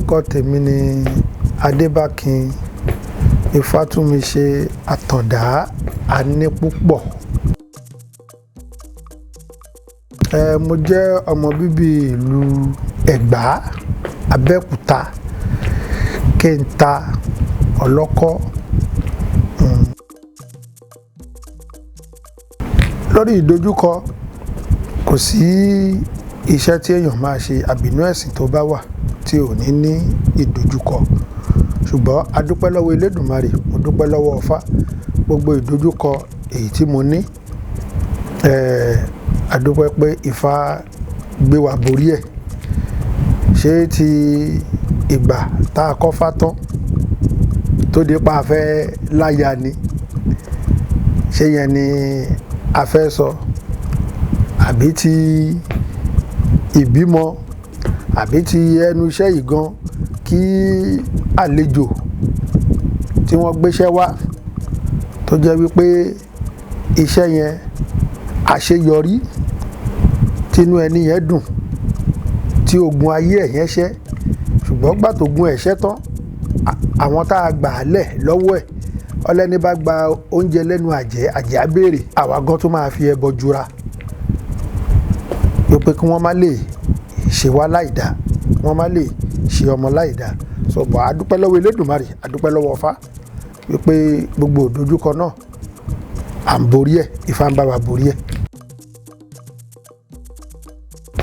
Orúkọ tèmi ni Adébákin Ifátúnmiṣe Àtàndá Anípúpọ̀. Mo jẹ́ ọmọ bíbí ìlú Ẹ̀gbá, Abẹ́òkúta, Kéńtà, Ọlọ́kọ́. Lórí ìdojúkọ, kò sí iṣẹ́ tí èèyàn máa ṣe àbínú ẹ̀sìn tó bá wà tí ò ní ní ìdojúkọ. Ṣùgbọ́n a dúpẹ́ lọ́wọ́ Elédùmarè, mo dúpẹ́ lọ́wọ́ Ifá, gbogbo ìdojúkọ èyí tí mo ní, a dúpẹ́ pé Ifá gbé wa borí ẹ̀. Ṣé ti ìgbà tá a kọ́fá tán tó di pa fẹ́ láya ni? Ṣé yẹn ni a fẹ́ sọ? Àbí ti ìbímọ? Àbí ti ẹnu iṣẹ́ yìí gan kí àlejò tí wọ́n gbéṣẹ́ wá tó jẹ́ wípé iṣẹ́ yẹn àṣeyọrí tínú ẹni yẹn dùn tí ogun ayé ẹ̀ yẹn ṣẹ́, ṣùgbọ́n gbà tó gun ẹ̀ ṣẹ́ tán, àwọn tá a gbà á lẹ̀ lọ́wọ́ ẹ̀, ọlẹ́ni bá gba oúnjẹ lẹ́nu àjẹ́, àjẹ́ á béèrè, àwa gan tó máa fi ẹbọ jura wípé kí wọ́n má lè ṣe wá láìda, wọ́n má lè ṣe ọmọ láìda. So bọ̀ a dúpẹ́ lọ́wọ́ Elédùmarè, a dúpẹ́ lọ́wọ́ Ifá wípé gbogbo ìdojúkọ náà à ń borí ẹ̀, Ifá ń bá wa borí ẹ̀.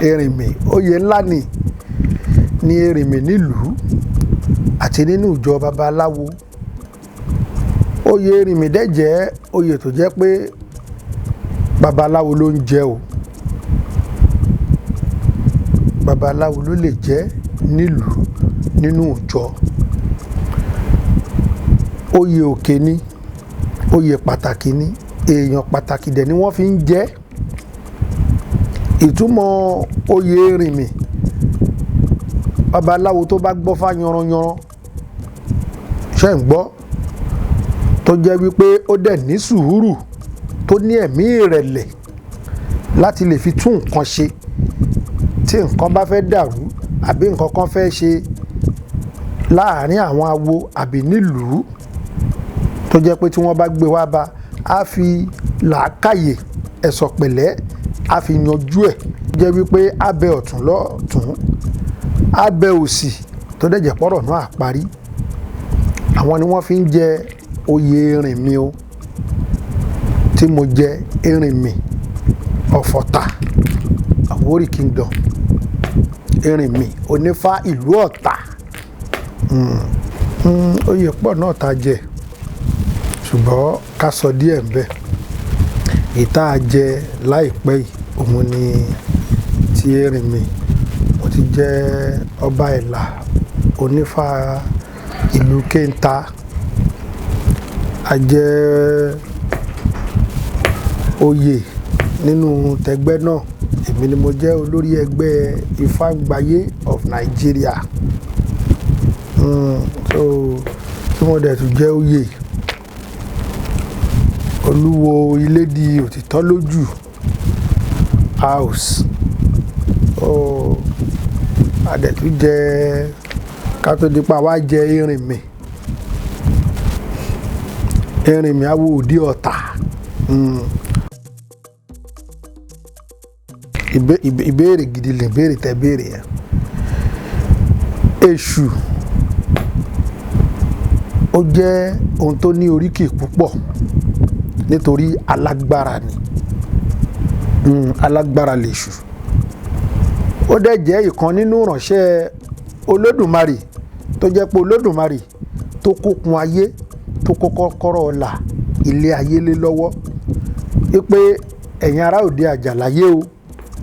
Erinmi, oyè ńlá ni Erinmi nílùú àti nínú ìjọ babaláwo. Oyè Erinmi dẹ̀ jẹ́ oyè tó jẹ́ pé babaláwo ló ń jẹ o. Babaláwo ló lè jẹ́ nílùú nínú ìjọ. Oyè òkè ni, oyè pàtàkì ni, èèyàn pàtàkì dẹ̀ ni wọ́n fi ń jẹ́. Ìtumọ̀ oyè Erinmi, babaláwo tó bá gbọ́fá yanranyanran, ṣé ń gbọ́? Tó jẹ́ wípé ó dẹ̀ ní sùúrù, tó ní ẹ̀mí ìrẹ̀lẹ̀ láti lè fi tún nǹkan ṣe. Tí nǹkan bá fẹ́ dàrú àbí nǹkan kan fẹ́ ṣe láàárín àwọn awo àbí nílùú, tó jẹ́ pé tí wọ́n bá gbé wá bá, á fi làákàyè ẹ̀sọ̀ pẹ̀lẹ́, á fi yanjú ẹ̀. Jẹ́ wípé á bẹ ọ̀tún lọ́tún, á bẹ òsì tó dẹ̀ jẹ́ pọ́rọ̀ náà á parí. Àwọn ni wọ́n fi ń jẹ oyè Erinmi o. Tí mo jẹ Erinmi of Ọ̀tà, Àwórì Kingdom, Erinmi onífá ìlú Ọ̀tà. Oyè pọ̀ náà tá jẹ, ṣùgbọ́n ká sọ díẹ̀ ńbẹ̀. Èyí tá a jẹ láìpẹ́ yìí, òun ni ti Erinmi. Mo ti jẹ ọba Ẹ̀là onífá ìlú Kéńtà. A jẹ oyè nínú tẹgbẹ́ náà. Èmi ni mo jẹ́ olórí ẹgbẹ́ Ifágbáyé of Nigeria. So tí mo dẹ̀ tún jẹ́ oyè Olúwo Ilédi Òtítọ́ Lójú House. Oh, a dẹ̀ tún jẹ ká tó di pa wá jẹ Erinmi. Erinmi awo òde Ọ̀tà. Ìbéèrè gidi lè béèrè tẹ béèrè yẹn. Èṣù ó jẹ́ ohun tó ní oríkì púpọ̀ nítorí alágbára ni. Alágbára lèṣù. Ó dẹ̀ jẹ́ ìkan nínú ìránṣẹ́ Olódùmarè tó jẹ́ pé Olódùmarè tó kókun ayé, tó kó kọ́kọ́rọ́ ọlà ilé ayé lé lọ́wọ́. Wípé ẹ̀yin ará òde àjàláyé o,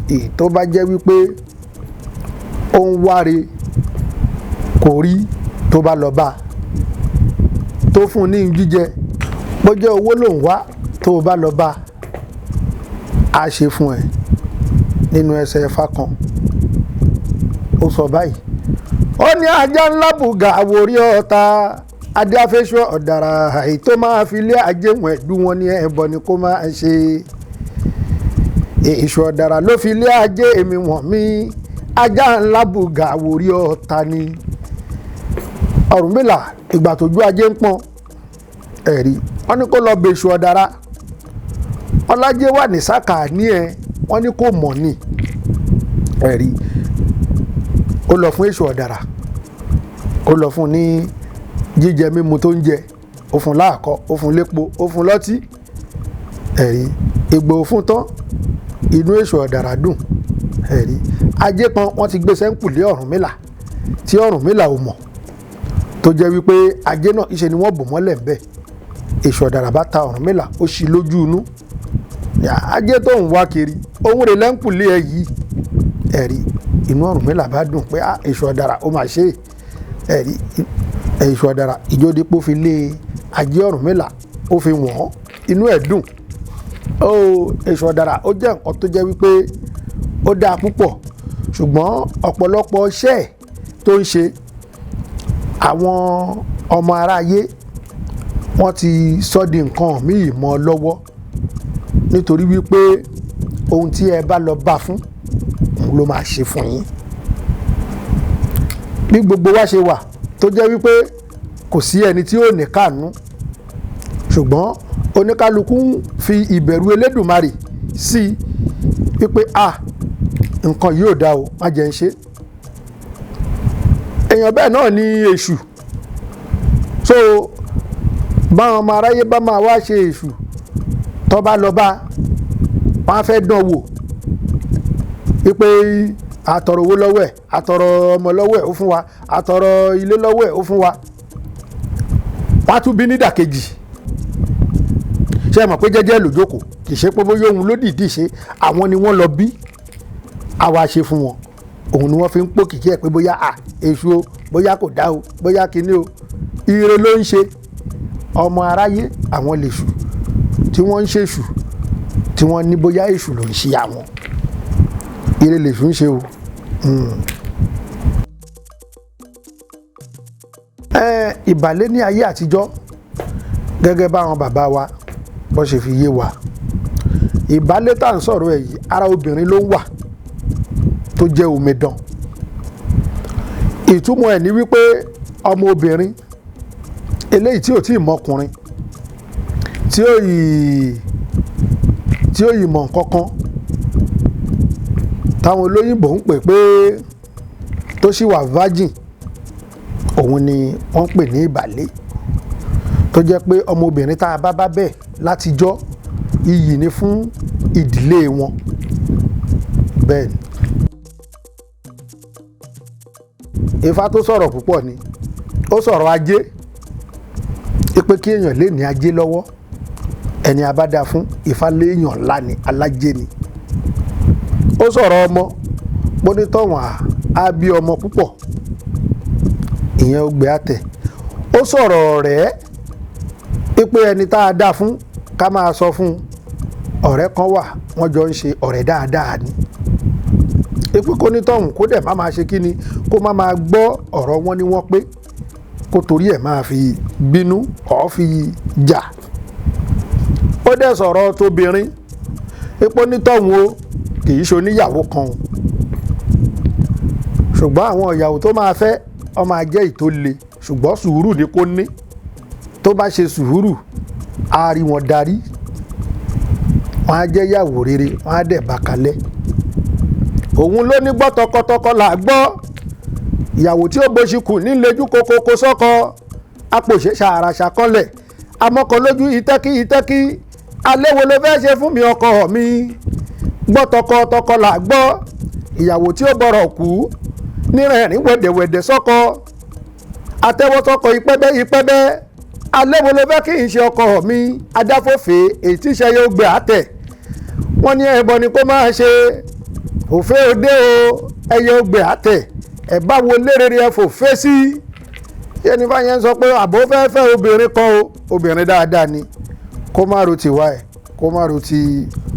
èyí tó bá jẹ́ wípé ó ń wáre kò rí tó bá lọ bá, tó fún un ní jíjẹ, bó jẹ́ owó ló ń wá tó bá lọ bá, á ṣe fún ẹ. Nínú ẹsẹ̀ Ifá kan, ó sọ báyìí. Ó ní ajá ńlá bùgà àwòrí ọ̀tá, adé afẹ́sọ́ ọ̀dàrà, èyí tó máa fi lé ajé wọn ẹ̀dú wọn ní ẹbọ ni kó máa ṣe. Èṣù ọ̀dàrà ló fi lé ajé èmi wọ̀n mí, ajá ńlá bùgà àwòrí ọ̀tá ni. Ọ̀rúnmìlà ìgbà tójú ajé ń pọ́n, ẹ̀rí wọ́n ní kó lọ bẹ Èṣù Ọ̀dàrà. Ọlájé wà ní sákà ní ẹ, wọ́n ní kó mọ̀ ní, ẹ̀rí ó lọ fún Èṣù Ọ̀dàrà, ó lọ fún ní jíjẹ mímu tó ń jẹ, ó fún láàkọ, ó fún lépo, ó fún lọ́tí, ẹ̀rí ìgbò fún tán, inú Èṣù Ọ̀dàrà dùn. Ẹ̀rí ajé kan wọ́n ti gbé sẹ́ńkùlé Ọ̀rúnmìlà tí Ọ̀rúnmìlà ò mọ̀, tó jẹ́ wípé ajé náà ìṣe ni wọ́n bò mọ́lẹ̀ ńbẹ̀. Èṣù Ọ̀dàrà bá ta Ọ̀rúnmìlà, ó ṣí lójú inú, ajé tó ń wá kiri òun rè lẹ́ńkùlé ẹ yìí. Ẹ̀rí inú Ọ̀rúnmìlà bá dùn pé Èṣù Ọ̀dàrà ó máa ṣe é. Ẹ̀rí Èṣù Ọ̀dàrà ìjódìpọ̀ fi lé ajé Ọ̀rúnmìlà, ó fi wọ̀n, inú ẹ̀ dùn. Ó Èṣù Ọ̀dàrà ó jẹ́ nǹkan tó jẹ́ wípé ó dáa púpọ̀, ṣùgbọ́n ọ̀pọ̀lọpọ̀ iṣẹ́ tó ń ṣe àwọn ọmọ aráyé wọ́n ti sọ di nǹkan míì mọ́ lọ́wọ́, nítorí wípé ohun tí ẹ bá lọ bá fún òun ló máa ṣe fún yín. Bí gbogbo wa ṣe wà tó jẹ́ wípé kò sí ẹni tí ó ní káànú, ṣùgbọ́n oníkálukú ń fi ìbẹ̀rù Elédùmarè sí i wípé a nǹkan yìí ò dáa o, má jẹ́ ń ṣe. Èèyàn bẹ́ẹ̀ náà ni Èṣù. So báwọn ọmọ aráyé bá máa wá ṣe Èṣù, tó bá lọ bá wọn á fẹ́ dán wò wípé àtọ̀rọ̀ owó lọ́wọ́ ẹ̀, àtọ̀rọ̀ ọmọ lọ́wọ́ ẹ̀ ó fún wa, àtọ̀rọ̀ ilé lọ́wọ́ ẹ̀ ó fún wa, wọ́n á tún bí nídàkejì. Ṣé ẹ mọ̀ pé jẹ́jẹ́ lójókòó, kì í ṣe pé bóyá òun ló dìídì ṣe, àwọn ni wọ́n lọ bí àwa ṣe fún wọn, òun ni wọ́n fi ń pò kìkì ẹ̀ pé bóyá à Èṣù o, bóyá kò dá o, bóyá kinní o, ire ló ń ṣe. Ọmọ aráyé àwọn lèṣù tí wọ́n ń ṣèṣù, tí wọ́n ní bóyá Èṣù ló ń ṣe àwọn, ire lèṣù ń ṣe o. Ìbàlẹ̀ ní ayé àtijọ́, gẹ́gẹ́ báwọn bàbá wa bó ṣe fi yé wa, ìbálẹ̀ tá à ń sọ̀rọ̀ ẹ̀ yìí, ara obìnrin ló ń wà tó jẹ́ omidan. Ìtumọ̀ ẹ̀ ní wípé ọmọ obìnrin eléyìí tí ò tí ì mọkùnrin, tí ó yìí mọ̀ nǹkankan, táwọn olóyìnbó ń pè pé tó sì wà virgin, òun ni wọ́n ń pè ní ìbàlẹ̀, tó jẹ́ pé ọmọbìnrin tá a bá bá bẹ́ẹ̀ látijọ́, iyì ni fún ìdílé wọn. Bẹ́ẹ̀ ni Ifá tó sọ̀rọ̀ púpọ̀ ni, ó sọ̀rọ̀ ajé, pé kí èèyàn lè ní ajé lọ́wọ́, ẹni a bá dá fún Ifá léèyàn ńlá ni, alájé ni. Ó sọ̀rọ̀ ọmọ, pọ́nítọ̀wọ̀n á bí ọmọ púpọ̀, ìyẹn ó gbé àtẹ̀. Ó sọ̀rọ̀ ọ̀rẹ́, pé ẹni tá a dá fún ká máa sọ fún ọ̀rẹ́ kan wà, wọ́n jọ ń ṣe ọ̀rẹ́ dáadáa ni, pé kó nítọ̀hún kó dẹ̀ má máa ṣe kí ni, kó má máa gbọ́ ọ̀rọ̀ wọn ni wọ́n pé, kó torí ẹ̀ máa fi bínú ọ̀ fi jà. Ó dẹ̀ sọ̀rọ̀ tóbìnrin, pé nítọ̀hún o kì í ṣe oníyàwó kan o, ṣùgbọ́n àwọn ìyàwó tó máa fẹ́ ó máa jẹ́ ìtò le, ṣùgbọ́n sùúrù ni kó ní, tó bá ṣe sùúrù á rí wọn darí, wọn á jẹ́ yàwó rere, wọn á dẹ̀ bá kalẹ̀. Òun ló ní gbọ́ tọkọtọkọ là gbọ́, ìyàwó tí ó bóṣi kù nílejú kokoko sọ́kọ, apòṣe ṣàràṣà kọlẹ̀, amọ́kọ lójú ìtẹ́kí ìtẹ́kí, alẹ́ wo ló fẹ́ ṣe fún mi ọkọ mi? Gbọ́ tọkọtọkọ là gbọ́, ìyàwó tí ó bọ̀rọ̀ kú nírẹ̀rín wẹ̀dẹ̀wẹ̀dẹ̀ sọ́kọ, àtẹ́wọ́sọ́kọ ìpẹ́bẹ́ ìpẹ́bẹ́, alẹ́ wo ló fẹ́ kí n ṣe ọkọ mi? Adáfòfè èyí tí ṣe yóò gbé àtẹ̀, wọ́n ní ẹbọ ni kó máa ṣe, òfé òde o, ẹyẹ ògbé àtẹ̀, ẹ bá wo lérèrè ẹ fòfé sí. Yẹnni fáyẹn sọ pé àbó fẹ́ fẹ́ obìnrin kan o, obìnrin dáadáa ni, kó má ro tiwa ẹ̀, kó má ro ti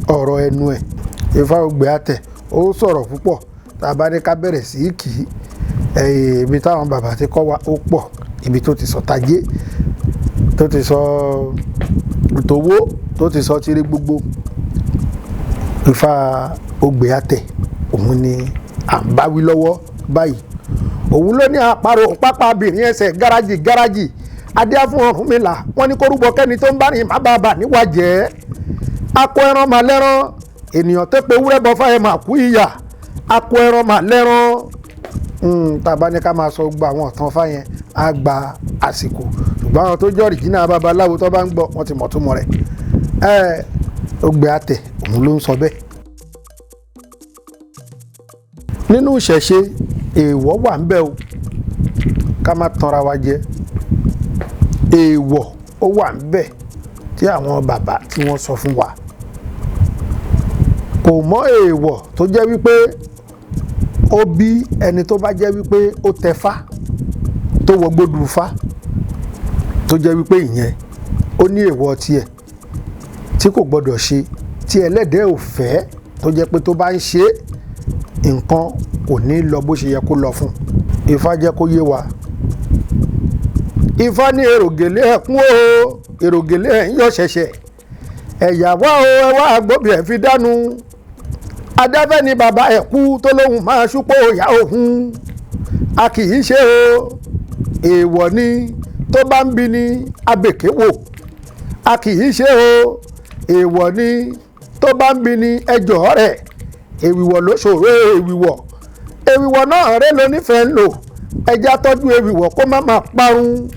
ọ̀rọ̀ ẹnu ẹ̀. Ifá ògbé àtẹ̀ ó sọ̀rọ̀ púpọ̀, tá a bá ní ká bẹ̀rẹ̀ sí í kì í, ibi táwọn bàbá ti kọ́ wa ó pọ̀, ibi tó ti sọ tajé, tó ti sọ tòwó, tó ti sọ tire gbogbo. Ifá ògbé àtẹ̀ òun ni à ń bá wí lọ́wọ́ báyìí. Òun ló ní àparò pápá abìnrin ẹsẹ̀ gáràjì gáràjì. Adé fún Ọ̀rúnmìlà, wọ́n ní kó rúbọ kẹ́ni tó ń bá rìn má bàa bà níwájẹ́. Akọ ẹran mà lẹ́rán, ènìyàn tó pe ewúrẹ́ bọ́ fáyẹ̀ mà kú ìyà. Akọ ẹran mà lẹ́rán. Tá a bá ní ká máa sọ gbogbo àwọn ọ̀tàn fáyẹn á gba àsìkò, ṣùgbọ́n àwọn tó jẹ́ ọ̀rìjínà babaláwo tó bá ń gbọ́ wọ́n ti mọ̀ túmọ̀ rẹ̀. Ẹ Ògbè Àtẹ òun ló ń sọ bẹ́ẹ̀. Nínú ìṣẹ̀ṣe, èèwọ̀ wà ń bẹ o, ká má tanra wa jẹ. Èèwọ̀ ó wà ń bẹ tí àwọn bàbá tí wọ́n sọ fún wa. Kò mọ́ èèwọ̀ tó jẹ́ wípé ó bí ẹni tó bá jẹ́ wípé ó tẹfá tó wọ gbódù fá, tó jẹ́ wípé ìyẹn ó ní èèwọ̀ tiẹ̀ tí kò gbọ́dọ̀ ṣe, tí ẹlẹ́dẹ̀ẹ́ ò fẹ́, tó jẹ́ pé tó bá ń ṣe nǹkan kò ní lọ bó ṣe yẹ kó lọ fún. Ifá jẹ́ kó yé wa. Ifá ní èrògèlè ẹ̀kún o, èrògèlè ẹ̀ ń yọ ṣẹ̀ṣẹ̀. Ẹ̀yà wá o, ẹ wá gbóbi ẹ̀ fi dánú. Adáfẹ́ ni bàbá ẹ̀ kú tó lóhùn máa ṣúpó ìyá òun. A kì í ṣe o, èèwọ̀ ni tó bá ń bi ni abèké wò. A kì í ṣe o, èèwọ̀ ni tó bá ń bi ni ẹjọ́ rẹ̀. Èwìwọ̀ ló ṣòro èwìwọ̀. Èwìwọ̀ náà rẹ̀ ló nífẹ̀ẹ́ ń lò. Ẹja tọ́jú èwìwọ̀ kó má máa parun.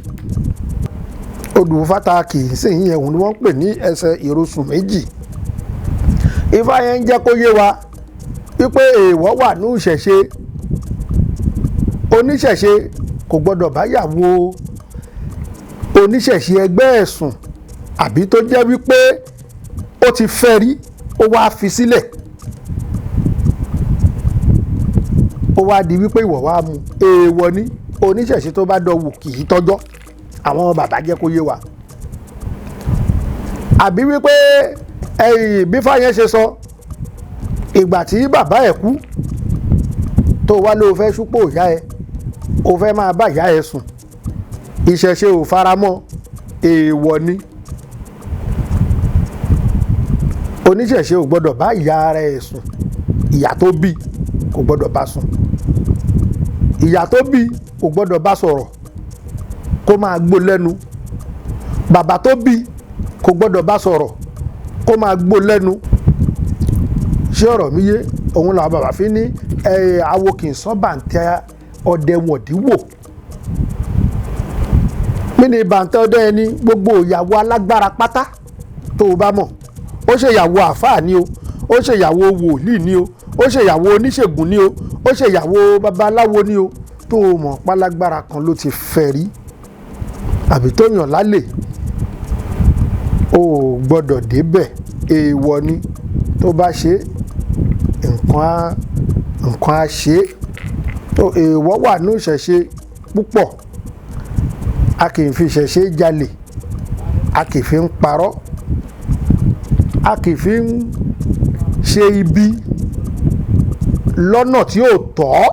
Odù fata kì í sìn yẹn, òun ni wọ́n ń pè ní ẹsẹ̀ ìrosùn méjì. Ifá yẹn ń jẹ́ kó yé wa wípé èèwọ̀ wà ní ìṣẹ̀ṣe. Oníṣẹ̀ṣe kò gbọ́dọ̀ bá yàwó oníṣẹ̀ṣe ẹgbẹ́ ẹ̀sùn, àbí tó jẹ́ wípé ó ti fẹ́ rí, ó wá fi sílẹ̀, ó wá di wípé ìwọ̀ wá mu. Èèwọ̀ ni oníṣẹ̀ṣe tó bá dọ̀wò kì í tọ́jọ́. Àwọn bàbá jẹ́ kó yé wa. Àbí wípé ẹ̀yìn bí Fáyẹn ṣe sọ, ìgbà tí bàbá ẹ̀ kú tó wá ló fẹ́ ṣúpò ìyá ẹ, ó fẹ́ máa bá ìyá ẹ sùn, ìṣẹ̀ṣe ò faramọ́, èèwọ̀ ni. Oníṣẹ̀ṣe ò gbọ́dọ̀ bá ìyá rẹ̀ sùn. Ìyá tó bí kò gbọ́dọ̀ bá sùn. Ìyá tó bí kò gbọ́dọ̀ bá sọ̀rọ̀ kó máa gbó lẹ́nu. Bàbá tó bí kò gbọ́dọ̀ bá sọ̀rọ̀ kó máa gbó lẹ́nu. Ṣé ọ̀rọ̀ mi yé? Òun làwọn bàbá fi ní awo kì í sán bàǹtẹ́ ọdẹ wọ̀díwò. Mí ni bàǹtẹ́ ọdẹ ẹni gbogbo ìyàwó alágbára pátá tó o bá mọ̀. Ó ṣe ìyàwó àfáà ni o, ó ṣe ìyàwó wòlíì ni o, ó ṣe ìyàwó oníṣègùn ni o, ó ṣe ìyàwó babaláwo ni o, tó o mọ̀ pálágbára kan ló ti fẹ́ rí àbí tó yàn lálẹ́, o ò gbọ́dọ̀ débẹ̀. Èèwọ̀ ni. Tó bá ṣe nǹkan á ṣe. Èèwọ̀ wà ní ìṣẹ̀ṣe púpọ̀. A kì í fi ìṣẹ̀ṣe jalè, a kì í fi ń parọ́, a kì í fi ń ṣe ibi lọ́nà tí ò tọ́.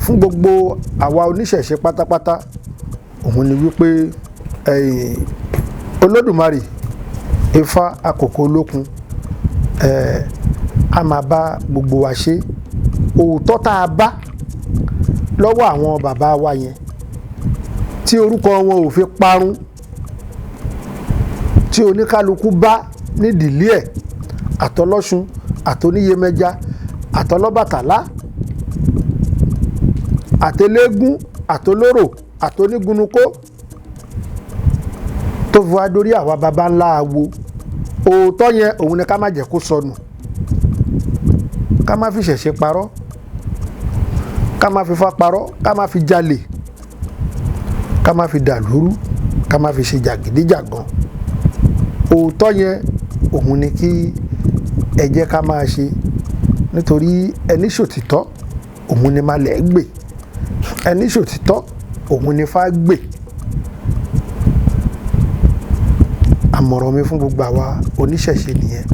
Fún gbogbo àwa oníṣẹ̀ṣe pátápátá, òun ni wípé Olódùmarè Ifá àkókò olókun a máa bá gbogbo wa ṣe. Òótọ́ tá a bá lọ́wọ́ àwọn bàbá wa yẹn tí orúkọ wọn ò fi parun, tí oníkálukú bá nídìílé ẹ̀, àtọlọ́ṣun, àtoníyemẹja, àtọlọ́bàtálá, àtẹlẹ́gún, àtolóró, àtonígunukó, tó fi wá dórí àwa baba ńlá wo. Òótọ́ yẹn òun ni ká má jẹ́ kó sọnù, ká má fi ṣẹ̀ṣẹ̀ parọ́, ká má fi fá parọ́, ká má fi jalè, ká má fi dàlúrú, ká má fi ṣe jàgídíjàgan. Òótọ́ yẹn òun ni kí ẹ jẹ́ ká máa ṣe, nítorí ẹni ṣòtítọ́ òun ni malẹ̀ gbè, ẹni ṣòtítọ́ òun ni fá gbè. Àmọ̀ràn mi fún gbogbo àwa oníṣẹ̀ṣe nìyẹn.